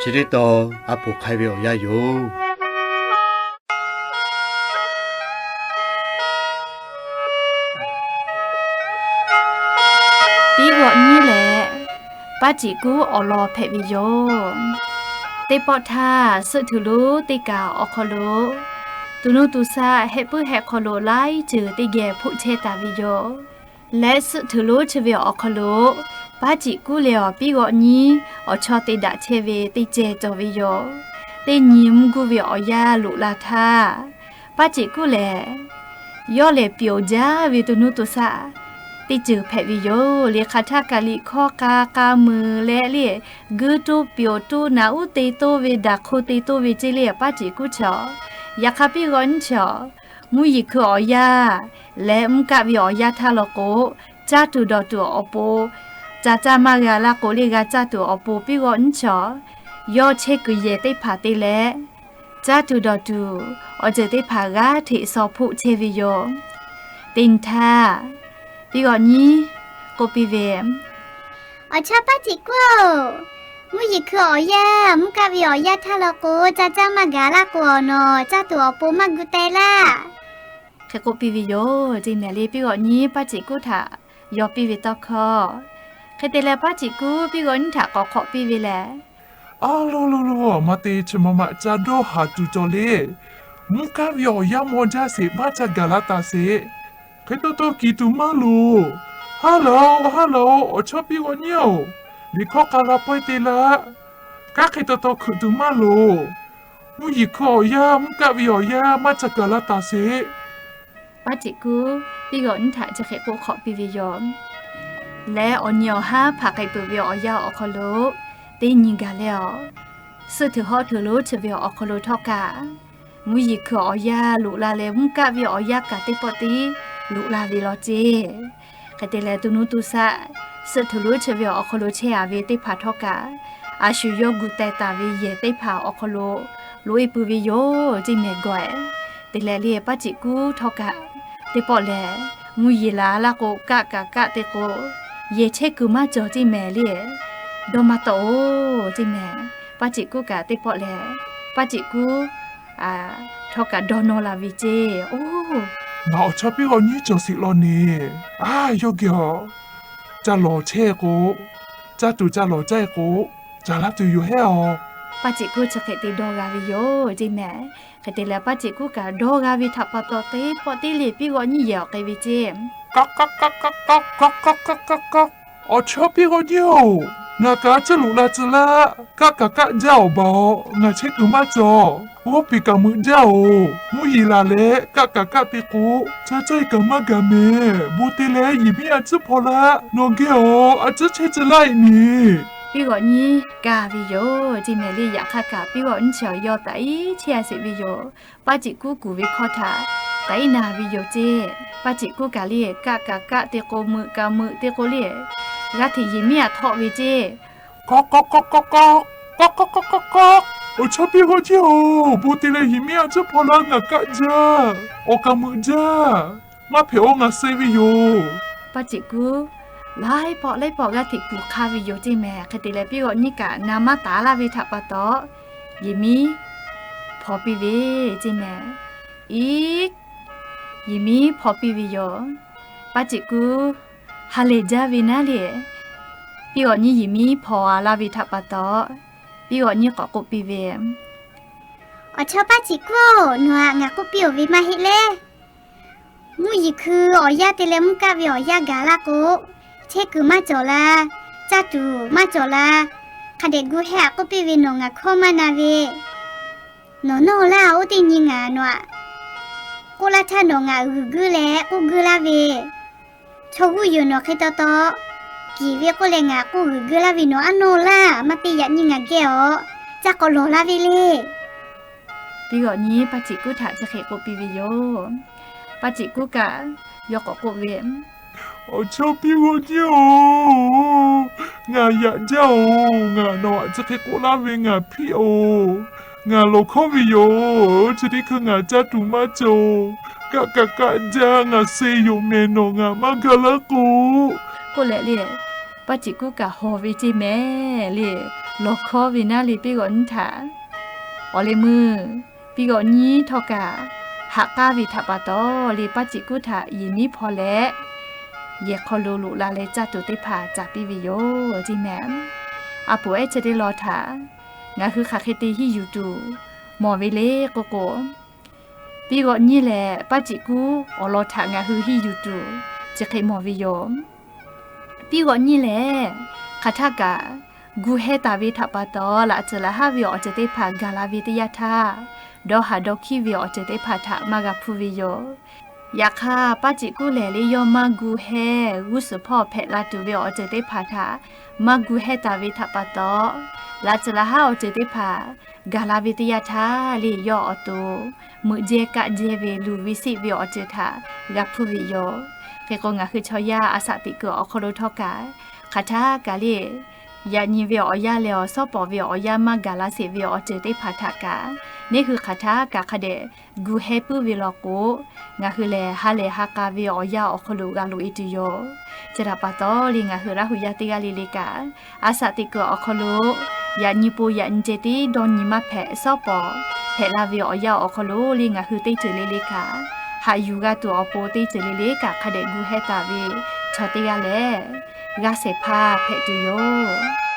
Chi teˇ taw a poˍ hk'ai ve awˬ yanˇ yoˬ. Piˉ g'awꞈ nyiˉ leh Paˉ ceꞈ kuˉ awˬ lawn hpehꞈ ve yoˬ. Teˇ pawˆ htaˇ, suhˆ htuˬ lonˉ teˇ kaˬ awˬ hk'aw lo tuˍ nuˇ tuˍ saˆ hehˆ puiˉ hehˆ hk'aw lo laiˉ ceuˬ teˇ geh hpoˆ chehˇ taˍ ve yoˬ. Leh suhˆ htuˬ lonˉ chi ve awˬ hk'aw lo Paˉ ceꞈ kuˉ leh awˬ piˉ g'awꞈ nyiˉ awˬ chawˇ te daꞈ chehˇ ve teˇ cehˬ cawˬ ve yoˬ. Teˇ nyi mvuhˇ guˇ ve awˬ yanˇ loꞈ la htaˇ, Paˉ ceꞈ kuˉ lehˬ, yawˇ lehˬ pyawˬ jaˇ ve tuˍ nuˇ tuˍ saˆ teˇ ceuˬ hpehꞈ ve yoˬ. Liꞈ hk'aˬ htaˇ kaꞈ liꞈ hkawˇ k'a k'a meuˍ leh le, guiˇ toˇ pyawˬ toˇ naꞈ uˉ te toˇ ve daꞈ hk'oˆ te toˇ ve ceˇ le, Paˉ ceꞈ kuˉ chaw, yaꞈ hk'aˇ piˉ g'awꞈ nyiˉ chaw, mvuhˇ yeˬ hkui awˬ yanˇ leh mvuhˇ kaˆ ve awˬ yanˇ htaˇ law k'o, caˇ tuˬ dawˬ tuˬ awˬ pon ca caˇ maˇ g'a laˇ k'o le, g'a caˇ tuˬ awˬ pon piˉ g'awꞈ nyiˉ chaw, yawˇ chehˇ kuiˬ yehˬ teˇ hpaˍ te leh, caˇ tuˬ dawˬ tuˬ awˬ ceuˬ teˇ hpaˍ g'aˇ hteꞈ shaw hpoˆ chehˇ ve yoˬ. Teˇ nyi htaˇ, piˉ g'awꞈ nyiˉ k'oˆ piˇ ve, Awˬ chawˇ Paˉ ceꞈ kuˉ-oˬ, mvuhˇ yeˬ hkui awˬ yanˇ mvuhˇ kaˆ ve awˬ yanˇ htaˇ law k'o, ca caˇ maˇ gaˬ laˇ k'o, awˬ nawˬ caˇ tuˬ awˬ pon maˇ gu teh laˇ. Hk'e k'oˆ piˇ ve yoˬ ceˇ mehˍ le. Piˉ g'awꞈ nyiˉ Paˉ ceꞈ kuˉ htaꞈ yaw piˇ ve tawˇ hkawˇ. Hk'e te leh Paˉ ceꞈ kuˉ piˉ g'awꞈ nyiˉ htaꞈ k'awꞈ hk'awꞈ piˇ ve lehˬ, A lo lo lo, maˇ te chi ma ma ca dawˇ haˍ tuˬ cawˬ le. Mvuhˇ kaˆ ve awˬ yanˇ maw jaˇ sheˍ, maˇ ca gaˬ laˇ taˍ sheˍ. Hk'e taw taw kiˬ tuˬ maˇ loˍ. Haˉ laˬ-oꞈ, haˉ laˬ-oꞈ, awˬ chawˇ piˉ g'awꞈ nyiˉ-oˬ, liꞈ hkawˇ k'a la pawehˇ te laˇ. Kanˉ hk'e taw taw hkeuꞈ tuˬ maˇ loˍ. Mvuhˇ yeˬ hkui awˬ yanˇ, mvuhˇ kaˆ ve awˬ yanˇ maˇ ca gaˬ laˇ taˍ sheˍ. Paˉ ceꞈ kuˉ piˉ g'awꞈ nyiˉ htaꞈ chi hk'e k'oˆ hk'awꞈ piˇ ve yoˬ. Leh awˬ nyi awˬ haˉ hpaˍ k'ai peuˬ ve awˬ yanˇ awˬ hk'aw lo, teˇ nyi gaˬ leh awˬ, suhˆ htuˬ hawˉ htuˬ lonˉ chi ve awˬ hk'aw lo htawˇ kaꞈ, mvuhˇ yeˬ hkui awˬ yanˇ loꞈ la leh mvuhˇ kaˆ ve awˬ yanˇ kaꞈ teˇ pawˆ tiˉ loꞈ la ve law ceˇ. Hk'e te leh tuˍ nuˇ tuˍ saˆ suhˆ htuˬ lonˉ chi ve awˬ hk'aw lo chehˇ a ve teˇ hpaˍ htawˇ kaꞈ, a shu yawˇ gu teh taˍ ve yehˬ teˇ hpaˍ awˬ hk'aw lo loꞈ-e peuˬ ve yoˬ ceˇ mehˍ gawˬ-e. Te leh le Paˉ ceꞈ kuˉ htawˇ kaꞈ, teˇ pawˆ lehˬ, mvuhˇ yeˬ la laˇ k'o, kaˆ kaꞈ kaˆ te k'o, yehˬ chehˇ kuiˬ maˇ cawˬ ceˇ mehˍ le. Dawˇ maˇ tawˆ-oˬ ceˇ mehˍ. Paˉ ceꞈ kuˉ kaꞈ teˇ pawˆ lehˬ, Paˉ ceꞈ kuˉ htawˇ kaꞈ dawˇ nawˇ la ve ceˇ. Oˇ, ngaˬ awˬ chawˇ piˉ g'awꞈ nyiˉ cawˬ sheˍ law ne. A, yawˇ geh awˬ, ca lawˬ chehˇ k'o, caˇ tuˬ ca lawˬ caˇ-e k'o, caˬ laˇ tuˬ yoˬ hehˉ-oˬ. Paˉ ceꞈ kuˉ chi hk'e te dawˇ g'a ve yoˬ ceˇ mehˍ. Hk'e te leh Paˉ ceꞈ kuˉ kaꞈ dawˇ g'a ve htaꞈ pa taw teˇ pawˆ teˇ le piˉ g'awꞈ nyiˉ yehˬ awˬ k'ai ve ceˇ. Awˬ chawˇ piˉ g'awꞈ nyiˉ-oˬ, ngaˬ kaꞈ a ciˉ loꞈ la tcuh laˇ. Kaˆ kaꞈ kaˆ jaˇ awˬ baˬ-oˬ, ngaˬ chehˇ kuiˬ maˇ cawˬ. G'awˇ peˬ kaꞈ meuꞈ jaˇ-oˬ, mvuhˇ yeˬ laˬ leh kaˆ kaꞈ kaˆ te k'o, ca caˇ-e kaꞈ maˇ gaˬ mehˍ. Bon te leh yehˬ miˉ a ciˉ hpaw laˇ. Nawˬ geh awˬ a ciˉ chehˇ tcuh laˇ-e ne. Piˉ g'awꞈ nyiˉ kaˇ ve yoˬ ceˇ mehˍ le. Yaꞈ hk'aˇ kaꞈ piˉ g'awꞈ nyiˉ chi awˬ yawˇ taꞈ iˉ chehˇ a sheˍ ve yoˬ. Paˉ ceꞈ kuˉ kuˬ ve hkawˇ htaꞈ taꞈ iˉ na ve yoˬ ceˇ. Paˉ ceꞈ kuˉ kaꞈ le, kaˆ kaꞈ kaˆ te k'o, meuꞈ kaꞈ meuꞈ te k'o le, g'a hteꞈ yehˬ miˉ a htawˆ ve ceˇ. Kawˆ kawˆ kawˆ kawˆ kawˆ, kawˆ kawˆ kawˆ kawˆ kawˆ. Awˬ chawˇ piˉ g'awꞈ nyiˉ-oˬ, bon te leh yehˬ miˉ a ciˉ hpaw laˇ. Ngaˬ kaˆ jaˇ, awˬ kaˍ meuꞈ jaˇ. Maˇ hpehꞈ-oˬ, ngaˬ suh ve yoˬ. Paˉ ceꞈ kuˉ laiˉ pawˆ laiˉ pawˆ g'aˇ hteꞈ kuˬ hk'aˇ ve yoˬ ceˇ mehˍ. Hk'e te leh piˉ g'awꞈ nyiˉ kaꞈ na maˇ taˍ laˇ ve htaꞈ pa taw, yehˬ miˉ hpaw piˇ ve ceˇ mehˍ. Iˉ, yehˬ miˉ hpaw piˇ ve yoˬ. Paˉ ceꞈ kuˉ ha lehˬ jaˇ ve naˉ le. Piˉ g'awꞈ nyiˉ yehˬ miˉ hpaw a laˇ ve htaꞈ pa taw, piˉ g'awꞈ nyiˉ k'awꞈ k'oˆ piˇ ve, Awˬ chawˇ Paˉ ceꞈ kuˉ-oˬ, nawˬ htaꞈ ngaˬ k'oˆ piˇ-oˬ ve maˇ heˆ le. Mvuhˇ yeˬ hkui awˬ yanˇ te leh mvuhˇ kaˆ ve awˬ yanˇ gaˬ laˇ k'o, chehˇ kuiˬ maˇ cawˬ la, caˇ tuˬ maˇ cawˬ la. Hk'a dehꞈ gu heh aꞈ k'oˆ piˇ ve, nawˬ ngaˬ hkawˇ maˇ na ve. Nawˬ nawˇ laˇ, oˇ teˇ nyi ngaˬ nawˬ htaꞈ k'oˆ laˇ htaˇ nawˬ ngaˬ g'uiˬ guiˇ leh k'oˆ guiˇ laˇ ve. Chaw g'uˇ yoˬ nawˬ hk'e taw taw, kiˬ ve k'oˆ leh ngaˬ k'oˆ g'uiˬ guiˇ laˇ ve nawˬ aˉ nawˇ laˇ. Maˇ te yaꞈ nyi ngaˬ geh awˬ caˇ k'awꞈ lawˬ laˇ ve le. Piˉ g'awꞈ nyiˉ Paˉ ceꞈ kuˉ htaꞈ chi hk'e k'oˆ piˇ ve yoˬ. Paˉ ceꞈ kuˉ kaꞈ yawˇ k'awꞈ k'oˆ ve, Awˬ chawˇ piˉ g'awꞈ nyiˉ-oˬ, ngaˬ yaꞈ jaˇ-oˬ. Ngaˬ nawˬ htaꞈ chi hk'e k'oˆ laˇ ve ngaˬ hpiˇ-oˬ. Ngaˬ lawˬ hkawˇ ve yoˬ. Chi teˇ hkui ngaˬ caˇ tuˬ maˇ cawˬ-oˬ. Kaˆ kaꞈ kaˆ jaˇ, ngaˬ suh yoˬ mehˍ, nawˬ ngaˬ maˇ ga laˇ k'o, k'oˆ leh le, Paˉ ceꞈ kuˉ kaꞈ hawˬ ve ceˇ mehˍ le. lawˬ hkawˇ ve naˉ le piˇ g'awꞈ nyiˇ htaꞈ, awˬ leh meuˇ piˇ g'awꞈ nyiˇ htawˇ kaꞈ haꞈ k'aˇ ve htaꞈ pa taw le, paˇ ceꞈ kuˉ htaꞈ yehˬ miˉ hpaw leh yehˬ hk'aw lo loꞈ la leh caˇ tuˬ teˇ hpaˍ caˍ piˇ ve yoˬ. Teˇ mehˍ, a poˍ ehˉ chi teˇ law htaꞈ ngaˬ hui hk'aˬ hk'e te hiˇ yuˬ tuˬ mawˬ ve le k'oˆ k'o, piˇ g'awꞈ nyiˇ leh paˇ ceꞈ kuˉ awˬ lawn htaꞈ ngaˬ hui hiˇ yuˬ tuˬ chi hk'e mawˬ ve yoˬ. Piˇ g'awꞈ nyiˇ lehˬ, hk'aˬ htaˇ kaꞈ gu heh taˍ ve htaꞈ pa taw, laꞈ tcuhˍ laꞈ haˉ ve awˬ ceuˬ teˇ hpaˍ gaˬ la ve teˇ yanˇ htaˇ, dawˇ haˍ dawˇ hkiˇ ve awˬ ceuˬ teˇ hpaˍ htaꞈ maˇ g'a hpuˇ ve yoˬ. Yaꞈ hk'aˇ, paˇ ceꞈ kuˉ lehˬ le, yawˇ maˇ gu heh, g'uˇ suhˍ hpawˇ hpehꞈ la tuˬ ve awˬ ceuˬ teˇ hpaˍ htaꞈ maˇ gu heh taˍ ve htaꞈ pa taw, laꞈ tcuhˍ laꞈ haˉ awˬ ceuˬ teˇ hpaˍ gaˬ la ve teˇ yanˇ htaˇ le, yawˇ awˬ to meuꞈ jehˇ kaˆ jehˇ ve luˬ ve seˆ ve awˬ ceuˬ htaꞈ g'a hpuˇ ve yoˬ. Hk'e k'o, ngaˬ hui chaw yaˇ a shaꞈ teꞈ kuiˬ awˬ hk'aw lo htawˇ kaꞈ, hk'aˬ htaˇ kaꞈ le, yaꞈ nyi ve awˬ yanˇ leh awˬ shawˉ pawˍ ve awˬ yanˇ maˇ gaˬ la sheˍ ve awˬ ceuˬ teˇ hpaˍ htaꞈ kaꞈ, neˇ hui hk'aˬ htaˇ kaꞈ hk'a dehꞈ gu heh puiˉ ve law k'o, ngaˬ hui lehˬ ha lehˬ ha k'a ve awˬ yanˇ awˬ hk'aw lo g'a loꞈ e tuˬ yoˬ. Chi htaꞈ pa taw le, ngaˬ hui Laˇ huˍ yaˇ teˇ g'aˇ le le kaꞈ, a shaꞈ teꞈ kuiˬ awˬ hk'aw lo yaꞈ nyi po yaꞈ nyi ceh tiˉ dawˇ nyi maˇ hpehꞈ, shawˉ pawˍ hpehꞈ la ve awˬ yanˇ awˬ hk'aw lo le, ngaˬ hui teˇ ceuˬ le le kaꞈ, haꞈ yuˬ g'a tuˬ awˬ pon teˇ ceuˬ le le kaꞈ hk'a dehꞈ gu heh taˍ ve chaw teˇ g'aˇ lehˬ, g'a shehˍ hpaˇ hpehꞈ tuˬ yoˬ.